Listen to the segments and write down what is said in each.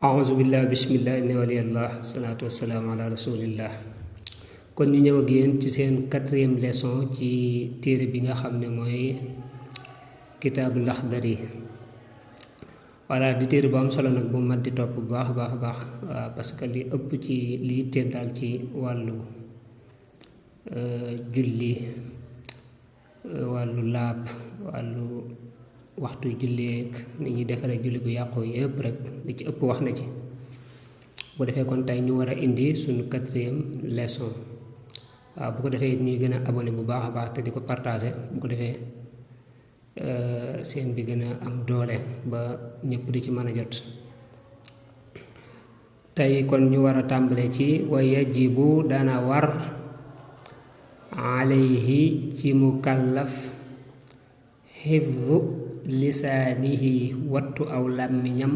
a'uuzu billah bismillah inna waliyallah salaatu wassalaamu ala rasulillah. kon ñu ñëw ak yéen ci seen 4e leçon ci téere bi nga xam ne mooy kitaabu Laxdari. voilà di téere bu am solo nag bu mat di topp bu baax parce que li ëpp ci li teel daal ci wàllu julli, wàllu laab, wàllu waxtu julleek ni ñuy defaree julli bu yàqoo yëpp rek li ci ëpp wax na ci. bu defee kon tey ñu war a indi suñu 4e leçon. waaw bu ko defee ñuy gën a abonné bu baax a baax te di ko partagé bu ko defee seen bi gën a am doole ba ñëpp di ci mën a jot. tey kon ñu war a tàmbale ci wa yajibu dana war alayhi ci mukallaf xifdu lisaanihi wattu aw làmmiñam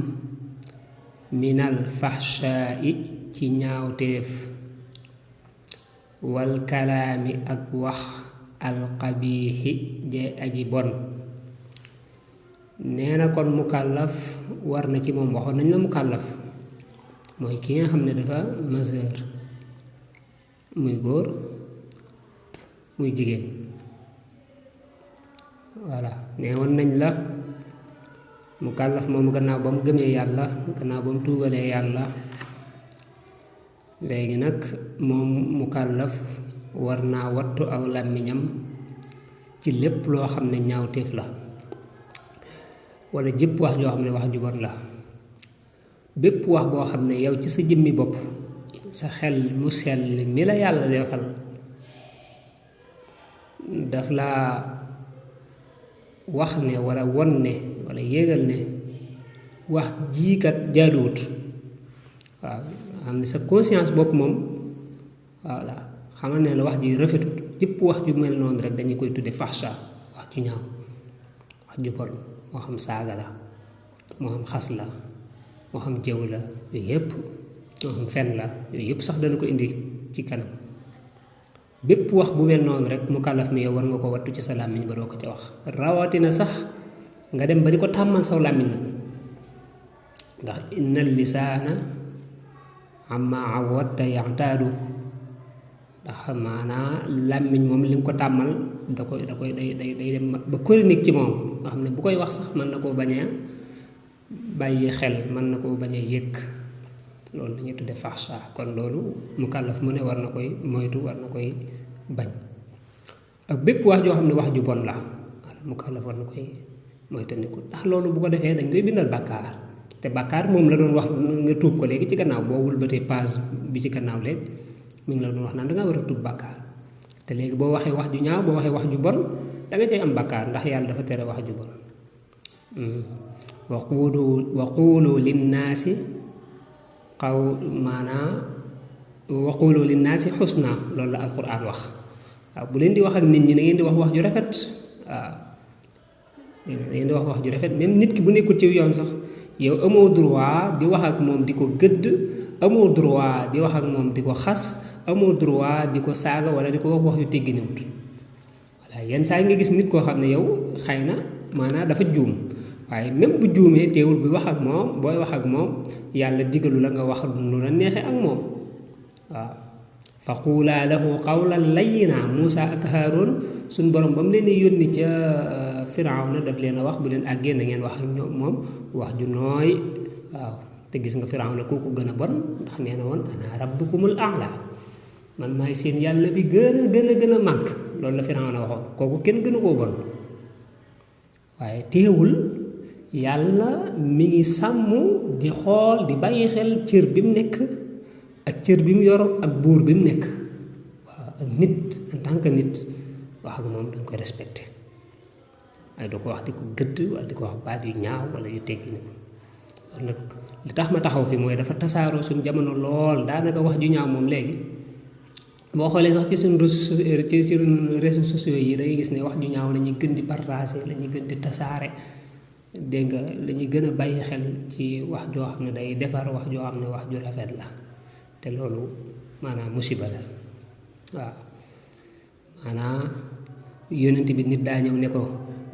minal faxshaa'i ci ñaawteef wal kalaami ak wax alqabiixi jee aji bon. nee na kon mukallaf war na ci moom, waxoon nañ la mukallaf mooy ki nga xam ne dafa majeur, muy góor muy jigéen. voilà nee woon nañ la mukallaf moom gannaaw ba mu gëmee yàlla, gannaaw ba mu tuubalee yàlla, léegi nag moom mukallaf war naa wattu aw làmmiñam ci lépp loo xam ne ñaawteef la wala jëpp wax joo xam ne wax ju bon la. bépp wax boo xam ne yow ci sa jëmmi bopp sa xel mu sell mi la yàlla defal daf laa wax ne wala won ne wala yéegal ne wax jiikat jaaduwut. waaw xam ne sa conscience bopp moom voilà xamal ne la wax ji rafetut. jëpp wax ju mel noonu rek dañu koy tudde faxsha, wax ju ñaaw, wax ju bon, moo xam saaga la, moo xam xas la, moo xam jëw la, yooyu yëpp, moo xam fen la, yooyu yëpp sax dana ko indi ci kanam. bépp wax bu mel noonu rek mukallaf mi yow war nga ko wattu ci sa làmmiñ ba doo ko ca wax. rawatina sax nga dem ba di ko tàmmal saw làmmiñ nag, ndax innal lisaana amma awadta yaxtaadu. ndax maanaa làmmiñ moom li nga ko tàmmal day dem ba chronique ci moom nga xam ne bu koy wax sax mën na koo bañ a bàyyi xel, mën na koo bañ a yëg. loolu la ñuy tudde faxsha. kon loolu mukallaf mu ne war na koy moytu, war na koy bañ. ak bépp wax joo xam ne wax ju bon la mukallaf war na koy moytandiku, ndax loolu bu ko defee dañ koy bindal bàkkaar. te bàkkaar moom la doon wax nga tuub ko léegi ci gannaaw boo wëlbatee page bi ci gannaaw léegi mi ngi la doon wax naan dangaa war a tuub bàkkaar. te léegi boo waxee wax ju ñaaw, boo waxee wax ju bon da nga cay am bàkkaar, ndax yàlla dafa tere wax ju bon. waqulu linnaasi waqulu linnaasi xusna, loolu la alquran wax. waaw bu leen di wax ak nit ñi na ngeen di wax wax ju rafet. waaw da ngeen di wax ju rafet. même nit ki bu nekkul ci yoon sax yow amoo droit di wax ak moom di ko gëdd, amoo droit di wax ak moom di ko xas, amoo droit di ko saaga wala di ko wax yu tegginewut. voilà yenn saa yi nga gis nit koo xam ne yow xëy na maanaam dafa juum, waaye même bu juumee teewul bi wax ak moom, booy wax ak moom yàlla digalu la nga wax lu la neexee ak moom. waaw fa quulaa lahu qawlan layyinaa. Muusa ak Haaroon suñ borom ba mu leen di yónni ca Firawna daf leen a wax bu leen àggee na ngeen wax ak ñoom moom wax ju nooy. waaw te gis nga Firawna kooku gën a bon, ndax nee na woon ana rabbukumul a'la, man maay seen yàlla bi gën a màgg. loolu la Firawna waxoon, kooku kenn gënu koo bon. waaye teewul yàlla mi ngi sàmm di xool di bàyyi xel cër bi mu nekk ak cër bi mu yor ak buur bi mu nekk. waaw ak nit en tant que nit wax ak moom dañ koy respecté, waaye doo ko wax di ko gëdd wala di ko wax baat yu ñaaw wala yu teggi ni nag. li tax ma taxaw fi mooy dafa tasaaroo suñu jamono lool, daanaka wax ju ñaaw moom léegi boo xoolee sax ci suñu réseaux sociaux yi da ngay gis ne wax ju ñaaw la ñuy gën di partager, la ñuy gën di tasaare. dégg nga la ñuy gën a bàyyi xel ci wax joo xam ne day defar, wax joo xam ne wax ju rafet la. te loolu maanaam musiba la. waaw maanaam yónnent bi nit daa ñëw ne ko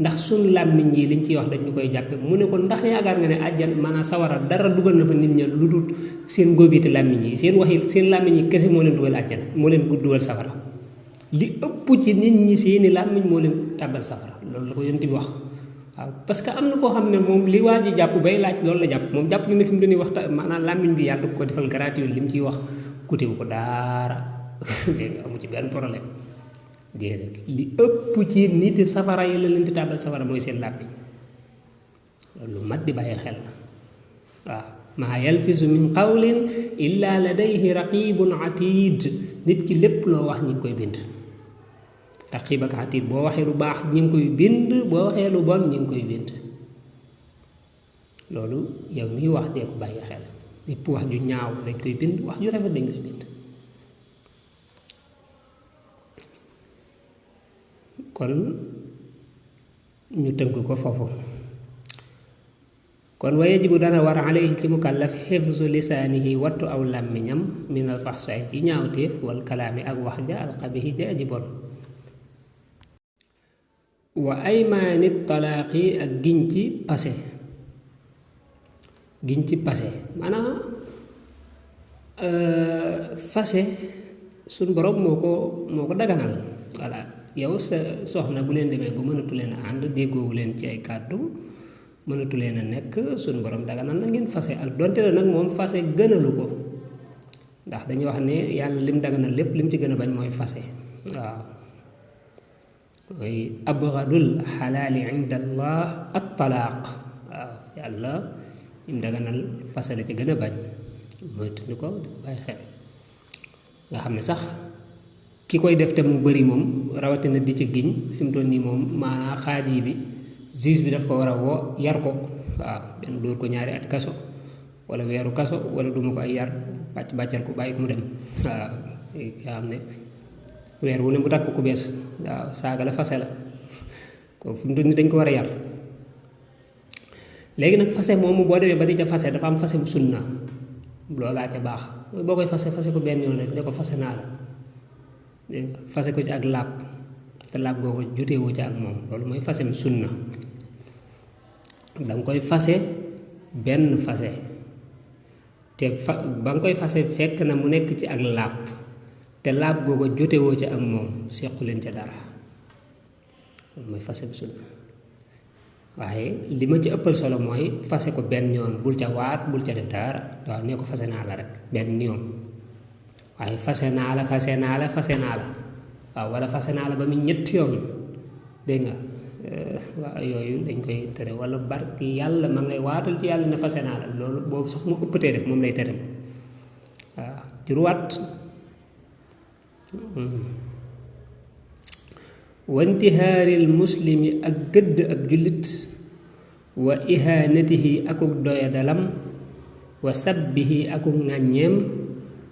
ndax sun làmmiñ yi liñ ciy wax dañ ñu koy jàppe mu ne ko ndax yaakaar nga ne àjjan maanaam sawara dara dugal na fa nit ña lu dul seen góobiti làmmiñ yi seen waxi seen làmmiñ yi kese moo leen dugal àjjana moo leen dugal safara li ëpp ci nit ñi seeni làmmiñ moo leen tàbbal safara loolu la ko yonent bi wax waaw parce que am na koo xam ne moom li waa ji jàpp bay laaj loolu la jàpp moom jàpp na ne fi mu doon waxta maanaam làmmiñ bi yàlla ko defal gratuit li mu ciy wax kutewu ko daara dégg nga amu ci benn problème déedéet li ëpp ci nit safara yi la leen di tàbbal safara mooy seen làmmiñ loolu mat di bàyyi xel la waaw maa yalfisu min qawlin illa ladayhi raqibun atid nit ki lépp loo wax ñi ngi koy bind raqib ak atid boo waxee lu baax ñi ngi koy bind boo waxee lu bon ñi ngi koy bind loolu yow miy wax dee ko bàyyi xel lépp wax ju ñaaw dañ koy bind wax ju rafet dañ koy bind kon ñu tënk ko foofu kon wa yajibu dana war alayhi ci mukallaf xifzu lisaanihi wattu aw làmmiñam min al faxsaay ci ñaawteef wal kalaami ak wax ja alxabihi ja aji bon wa aymaani talaaqi ak giñ ci pase maanaam fase suñ borom moo ko daganal voilà yow sa soxna bu leen demee ba mënatu leen a ànd déggoowu leen ci ay kàddu mënatu leen a nekk suñ borom daganal na ngeen fase ak donte la nag moom fase gënalu ko ndax dañuy wax ne yàlla lim daganal lépp lim ci gën a bañ mooy fase waaw mooy abgadul xalaali inda allah at talaaq waaw yàlla lim daganal fase la ci gën a bañ moytu ni ko di ko bàyyi xel nga xam ne sax ki koy def te mu bëri moom rawatina di ci giñ fi mu toll nii moom maanaa xaadi bi juge bi daf ko war a woo yar ko waaw benn dóor ko 2 at kaso wala weeru kaso wala duma ko ay yar bàccal ko bàyyi ko mu dem waaw nga xam ne weer wu ne mu takk ku bees waaw saaga la fase la kooku fi mu toll nii dañ ko war a yar léegi nag fase moomu boo demee ba di ca fase dafa am fase bu sunna loolaa ca baax mooy boo koy fase ko benn yoon rek ne ko fase naa la fase ko ci ak laab te laab googu joteewoo ci ak moom loolu mooy fasem sunna danga koy fase benn fase te ba nga koy fase fekk na mu nekk ci ak laab te laab googu jotewoo ci ak moom sequ leen ca dara loolu mooy fasem sunna waaye li ma ci ëppal solo mooy fase ko benn yoon bul ca waat bul ca def dara waaw nee ko fase naa la rek benn yoon waaye fase naa la waaw wala fase naa la ba mu 3 yoon dégg nga waaw yooyu dañ koy tere wala barki yàlla ma ngi lay waatal ci yàlla ne fase naa la loolu boobu sax mu ëppatee def moom lay tere waaw juruwaat wantihaaril muslimi ak gëdd ab jullit wa ihanatihi akuk doyadalam wa sabbihi akuk ŋàññeem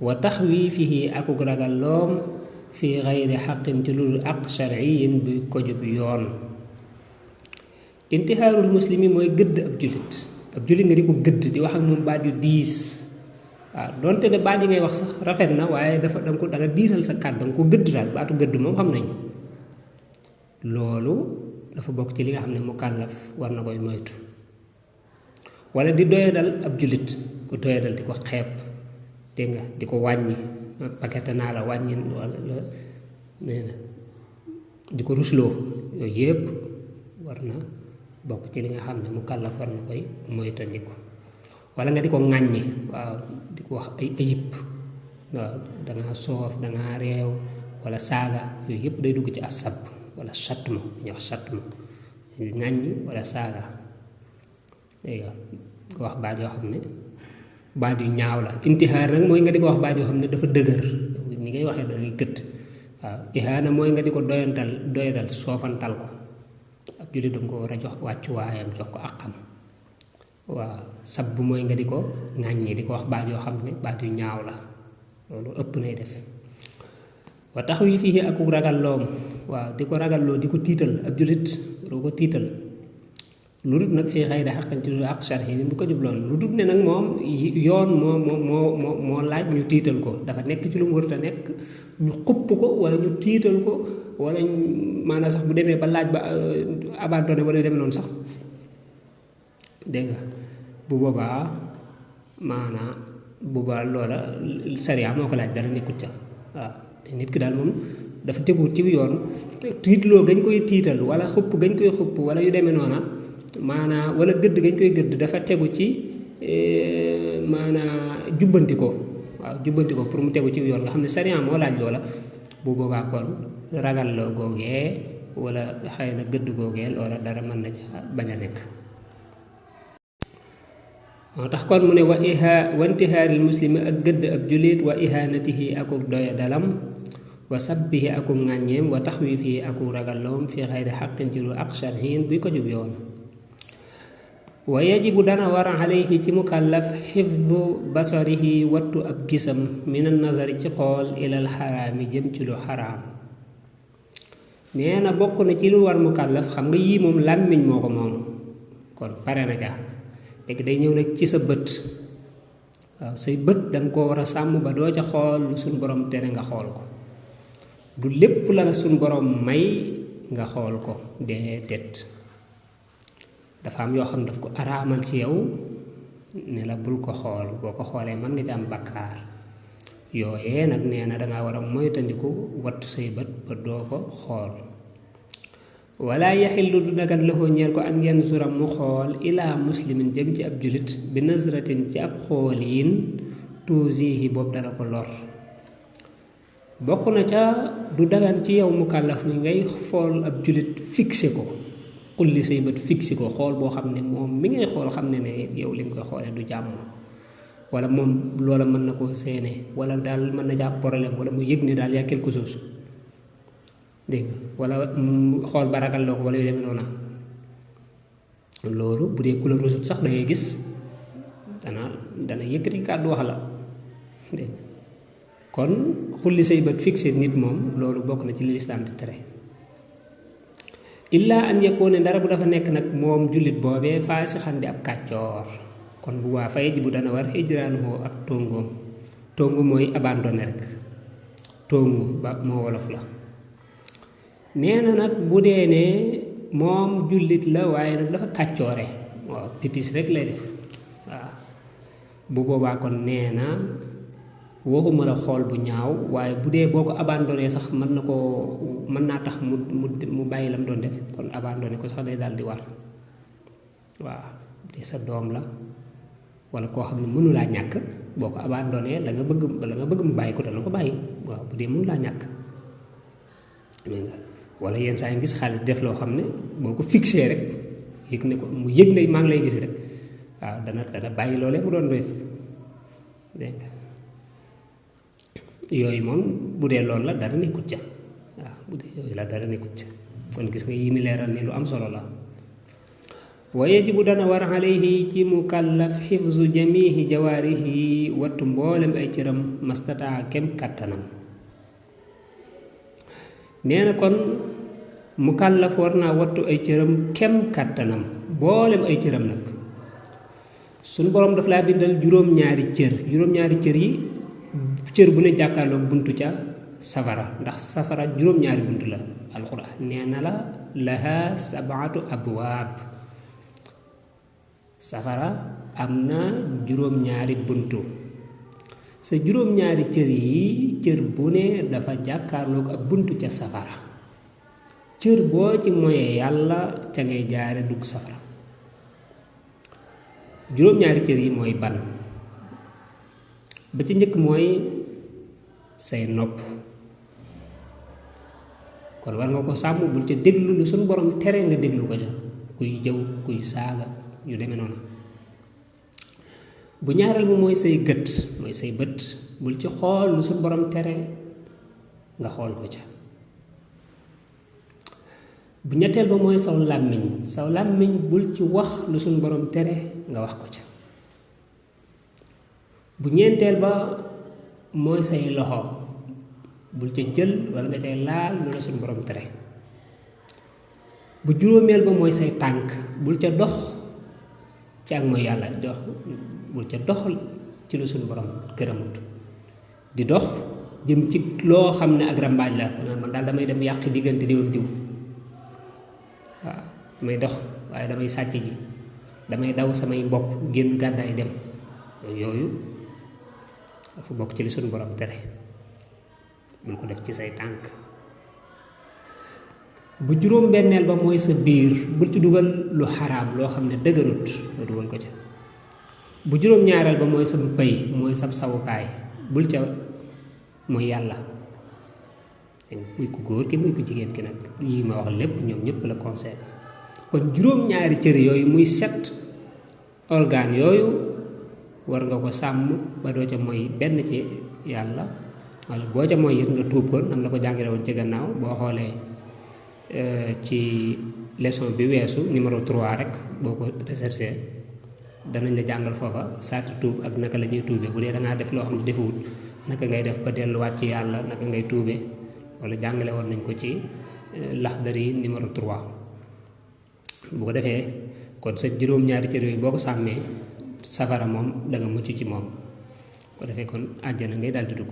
wa taxwiifihi akuk ragalloom fi xayri xaqin ci lu aq sharciyin buy kojub yoon intihaarul muslimi mooy gëdd ab jullit nga di ko gëdd di wax ak moom baat yu diis waaw donte ne baat yi ngay wax sax rafet na waaye da nga diisal sa kàddu danga ko gëdd daal baatu gëdd moom xam nañ loolu dafa bokk ci li nga xam ne mukallaf war na koy moytu wala di doyadal ab jullit ko doyadal di ko xeeb dégg nga di ko wàññi pakete naa la wàññi wala nee na di ko rusloo yooyu yëpp war na bokk ci li nga xam ne mukallaf war na koy moytandiku wala nga di ko ŋàññi waaw di ko wax ay ayib waaw dangaa soof dangaa réew wala saaga yooyu yëpp day dugg ci asab wala chatma dañuy wax chatma ŋàññi wala saaga dégg nga wax baat yoo xam ne baat yu ñaaw la intihaar nag mooy nga di ko wax baat yoo xam ne dafa dëgër ni ngay waxee da ngay gëtt waaw ihaana mooy nga di ko doyadal soofantal ko ab jullit danga ko war a jox wàccuwaayam jox ko àqam waaw sab mooy nga di ko ŋàññi di ko wax baat yoo xam ne baat yu ñaaw la loolu ëpp nay def wa tax wi fii akuk ragalloom waaw di ko ragalloo di ko tiital ab jullit doo ko tiital lu dul nag fii xayri xaqin ci lu ak sharhin bu ko jubloon lu dul ne nag moom yoon moo laaj ñu tiital ko dafa nekk ci lu mu warut a nekk ñu xupp ko wala ñu tiital ko wala maanaam sax bu demee ba laaj ba abandonné wala demee noonu sax dégg nga bu boobaa maanaam bu boobaa loola sariya moo ko laaj dara nekkut ca waaw nit ki daal moom dafa teguwut ci yoon tiitloo gañ koy tiital wala xupp gañ koy xupp wala yu demee noona maanaam wala gëdd gañ koy gëdd dafa tegu ci maanaam jubbanti ko waaw jubbanti ko pour mu tegu ci yoon nga xam ne sariya moo laaj loola bu boobaa kon ragal loo googee wala xëy na gëdd googee loola dara mën na ca bañ a nekk moo tax kon mu ne wa intihaaril muslimi ak gëdd ab julit wa ihanatihi akuk doya dalam wa sabbihi akuk ŋàññeem wa taxwiifihi akuk ragalloom fi xayri xaqin ci lu ak sharhin buy ko jub yoon wa yajibu dana war alayhi ci mukallaf xifdu basarihi wattu ab gisam min an nazari ci xool ilal xaraami jëm ci lu xaraam nee na bokk na ci lu war mukallaf xam nga yii moom làmmiñ moo ko moom kon pare na ca léegi day ñëw nag ci sa bët waaw say bët danga koo war a sàmm ba doo ca xool lu suñ borom tere nga xool ko du lépp la la suñ borom may nga xool ko déedéet dafa am yoo xam ne daf ko araamal ci yow ne la bul ko xool boo ko xoolee mën nga ci am bakkaar yooyee nag nee na dangaa war a moytandiku wattu say bët ba doo ko xool wala yaxillu du dagan loxoo ñeel ko an yanzura mu xool ilaa muslimin jëm ci ab julit bi nazratin ci ab xooliin tuusihi boobu dana ko lor bokk na ca du dagan ci yow mukallaf ni ngay xool ab julit fixé ko xulli say bët fixé ko xool boo xam ne moom mi ngay xool xam ne ne yow li nga koy xoolee du jàmm wala moom loola mën na koo séene wala daal mën na jàpp problème wala mu yëg ne daal yaa quelque chose dégg nga wala xool ba ragal loo ko wala yu demee noona loolu bu dee ku la rusut sax da ngay gis dana yëkkati kàddu wax la dégg kon xulli say bët fixé nit moom loolu bokk na ci li lislaam di tere illaa an yakuna dara bu dafa nekk nag moom jullit boobee faasixan di ab kàccoor kon bu waa fay ji bu dana war hijraanuhu ak tóngoom tóngu mooy abandonné rek tóngu ba moo wolof la nee na nag bu dee ne moom jullit la waaye nag dafa kàccoore waaw pitis rek lay def waaw bu boobaa kon nee na waxuma la xool bu ñaaw waaye bu dee boo ko abandonné sax mën naa tax mu bàyyi lam doon def kon abandonné ko sax day daal di war waaw de sa doom la wala koo xam ne mënulaa ñàkk boo ko abandonné la nga bëgg mu bàyyi ko dana ko bàyyi waaw bu dee mënulaa ñàkk wala yenn saa yi gis xale def loo xam ne boo ko fixé rek yëg ne ko mu yëg ne maa ngi lay gis rek waaw dana bàyyi loolee mu doon def dégg nga yooyu moom bu dee loolu la dara nekkut ca waaw bu dee yooyu la dara nekkut ca kon gis nga yi mi leeral ni lu am solo la wa yajibu dana war alayhi ci mukallaf xifzu jamihi jawaarihi wattu mboolem ay cëram mastataa kem kàttanam nee na kon mukallaf war naa wattu ay cëram kem kàttanam mboolem ay cëram nag suñu boroom daf laa bindal juróom-ñaari cër yi cër bu ne jàkkaarloog buntu ca safara ndax safara juróom-ñaari buntu la alxuraan nee na la laha sabaatu abwaab safara am na juróom-ñaari buntu sa juróom-ñaari cër yi cër bu ne dafa jàkkaarloog ab buntu ca safara cër boo ci moyee yàlla ca ngay jaare dugg safara juróom-ñaari cër yi mooy ban ba ci njëkk mooy say nopp kon war nga ko sàmm bul ca déglu lu suñu borom tere nga déglu ko ca kuy jëw kuy saaga yu demee noonu bu ñaareel bi mooy say gët mooy say bët bul ci xool lu suñu borom tere nga xool ko ca bu ñetteel ba mooy saw làmmiñ bul ci wax lu suñu borom tere nga wax ko ca bu ñeenteel ba mooy say loxo bul ca jël wala nga cay laal lu la suñu borom tere bu juróomeel ba mooy say tànk bul ca dox ci ak mooy yàlla dox bul ca dox ci lu suñu borom gërëmut di dox jëm ci loo xam ne ak rambaaj la man daal damay dem yàq diggante diw ak diw waaw damay dox waaye damay sàcc ji damay daw samay mbokk génn gàddaay dem yooyu dafa bokk ci li suñu borom tere bul ko def ci say tànk bu juróom benneel ba mooy sa biir bul ci dugal lu xaraam loo xam ne dëgërut nga dugal ko ca bu juróom ñaareel ba mooy sa pay mooy sa sawukaay bul ca mooy yàlla muy ku góor ki muy ku jigéen ki nag yi ma wax lépp ñoom ñëpp la concerne kon juróom ñaari cër yooyu muy 7 organes yooyu war nga ko sàmm ba doo ca mooy benn ci yàlla wala boo ca mooy it nga tuub ko nam la ko jàngale woon ci gannaaw boo xoolee ci leçon bi weesu numéro 3 rek boo ko recherché danañ la jàngal foofa saati tuub ak naka la ñuy tuubee bu dee da ngaa def loo xam ne defuwut naka ngay def ba delluwaat ci yàlla naka ngay tuubee wala jàngale woon nañ ko ci Laxdari numéro 3 bu ko defee kon sa juróom-ñaari cër yooyu boo ko sàmmee safara moom da nga mucc ci moom ko defee kon àjjana ngay daal di dugg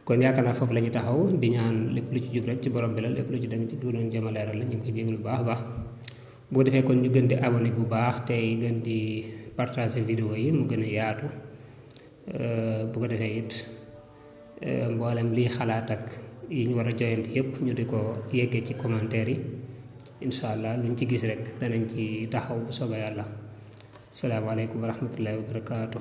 kon yaakaar naa foofu la ñu taxaw di ñaan lépp lu ci jub rek ci borom bi la lépp lu ci dëng ci doon jëm a leeral la ñu ngi koy jégalu bu baax a baax bu ko defee kon ñu gën di abonné bu baax tey gën di partager vidéo yi mu gën a yaatu bu ko defee it mboolem lii xalaat ak yi ñu war a joyante yëpp ñu di ko yeggee ci commentaire yi incha allah luñ ci gis rek danañ ci taxaw bu soobee yàlla salaamaaleykum wa rahmatullahi wa barakaatu.